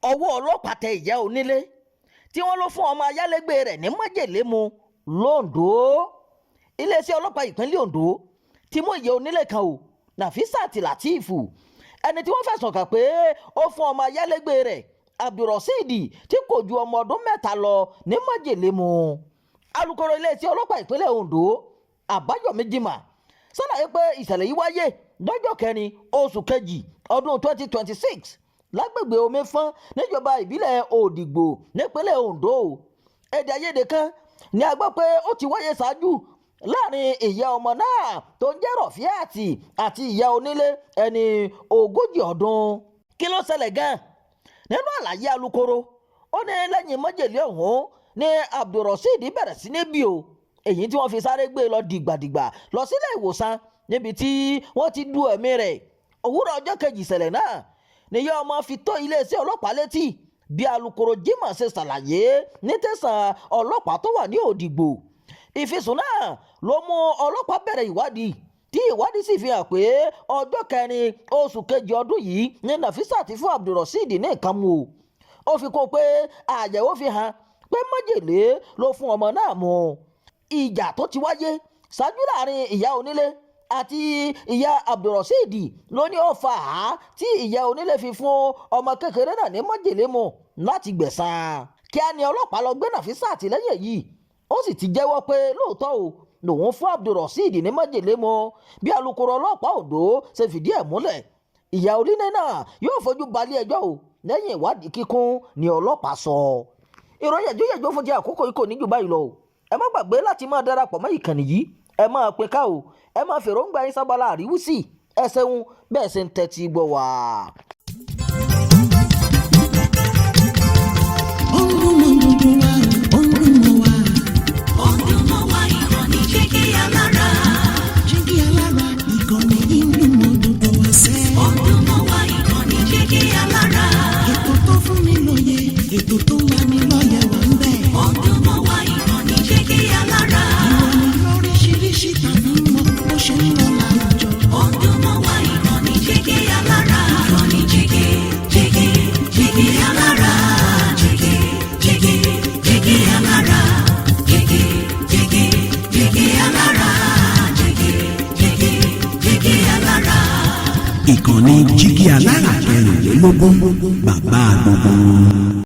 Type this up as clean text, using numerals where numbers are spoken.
Ọwọ́ ọlọ́pàá tẹ ìyá onílé tí wọ́n lọ fún ọmọ ayálégbé rẹ̀ ní májèlé mu lOńdó. Iléeṣẹ́ ọlọ́pàá ìpínlẹ̀ Ondo ti mú ìyá onílé kan o, Nafisat Lateef, ẹni tí wọ́n fẹ̀sùn kàn pé ó fún ọmọ ayálégbé rẹ̀ Abdulrasheed tí kò ju ọmọ ọdún 3 lọ ní májèlé mu. Alukoro iléeṣẹ́ ọlọ́pàá ìpínlẹ̀ Ondo, Àbáyọ̀mí Jimoh, ṣàlàyé pé ìṣẹ̀lẹ̀ yìí wáyé lọ́jọ́ 4 oṣù kejì ọdún 2026 lágbègbè Omifọ́n níjọba ìbílẹ̀ Òdìgbò nípínlẹ̀ Ondo. Èdè àìyedè kan ni a gbọ́ pé ó ti wáyé ṣáájú láàrin ìyá ọmọ náà tó ń jẹ́ Rọ̀fíàtì àti ìyá onílé ẹni 40 ọdún. Kí ló ṣẹlẹ̀ gan-an? Nínú àlàyé alukoro, ó ní lẹ́yìn májèlé ọ̀hún ní Abdulrasheed bẹ̀rẹ̀ sí ní bí o, èyí tí wọ́n fi sáré gbé lọ dìgbàdìgbà lọ sílé ìwòsàn níbi tí wọ́n ti du ẹ̀mí rẹ̀. Òwúrọ̀ ọjọ́ kejì ìṣẹ̀lẹ̀ náà níyà ọmọ fi tó iléeṣẹ́ ọlọ́pàá létí. Bí alukoro Jimoh ṣe ṣàlàyé ní tẹ̀sán ọlọ́pàá tó wà ní Òdìgbò, ìfisùn náà ló mú ọlọ́pàá bẹ̀rẹ̀ ìwádìí, tí ìwádìí sì fi hàn pé ọjọ́ 4 oṣù kejì ọdún yìí ní Nafisat fún Abdulrasheed ní nǹkan mu o. Ó fi kún pé àyẹ̀wò fi hàn pé májèlé ló fún ọmọ náà mu. Ìjà tó ti wáyé ṣáájú láàrin ìyá onílé àti ìyá Abdulrasheed ló ní ó fà á tí ìyá onílé fi fún ọmọ kékeré náà ní májèlé mu láti gbẹ̀san. Kíá ni ọlọ́pàá lọ gbé Nafisat lẹ́yìn èyí. Ó sì ti jẹ́wọ́ pé lóòótọ́ o lòun fún Abdulrasheed ní májèlé mu. Bí alukoro ọlọ́pàá Ondo ṣe fìdí ẹ̀ múlẹ̀, ìyá onílé náà yóò fojú balẹ̀ ẹjọ́ o lẹ́yìn ìwádìí kíkún, ní ọlọ́pàá sọ. Ìròyìn ẹ̀jọ́ fún ti àkókò yìí kò ní jù báyìí lọ o. Ẹ má gbàgbé láti máa darapọ̀ mọ́ ìkànnì yìí, ẹ máa pín ká o, ẹ máa fèròǹgbà yín sábàlá àríwísí. Ẹ ṣeun bẹ́ẹ̀ ṣe ń tẹ́tí gbọ́ wá. Ó ń dún mọ́ gbogbo wa, ó ń dún mọ́ wa. Ó ń dún mọ́ wa, ìkànnì Jígí Alára. Jígí Alára, ìkànnì yìí ń dún mọ́ gbogbo wa sẹ́. Ó ń dún mọ́ wa, ìkànnì Jígí Alára. Ètò tó fún ni lóye, ètò tó ń lani lọ́yẹ̀ wà ń bẹ̀. Ó ń dún mọ́ wa, ìkànnì Jígí Alára. Ìròyìn lóríṣiríṣi tàbí mọ bó ṣe ń lọ láwùjọ. Ó ń dún mọ́ wa, ìkànnì Jígí Alára. Ìkànnì Jígí, Jígí, Jígí Alára. Jígí, Jígí, Jígí Alára. Jígí, Jígí, Jígí Alára. Jígí, Jígí, Jígí Alára. Ìkànnì Jígí Alára 24, bàbá gbogbo wọn.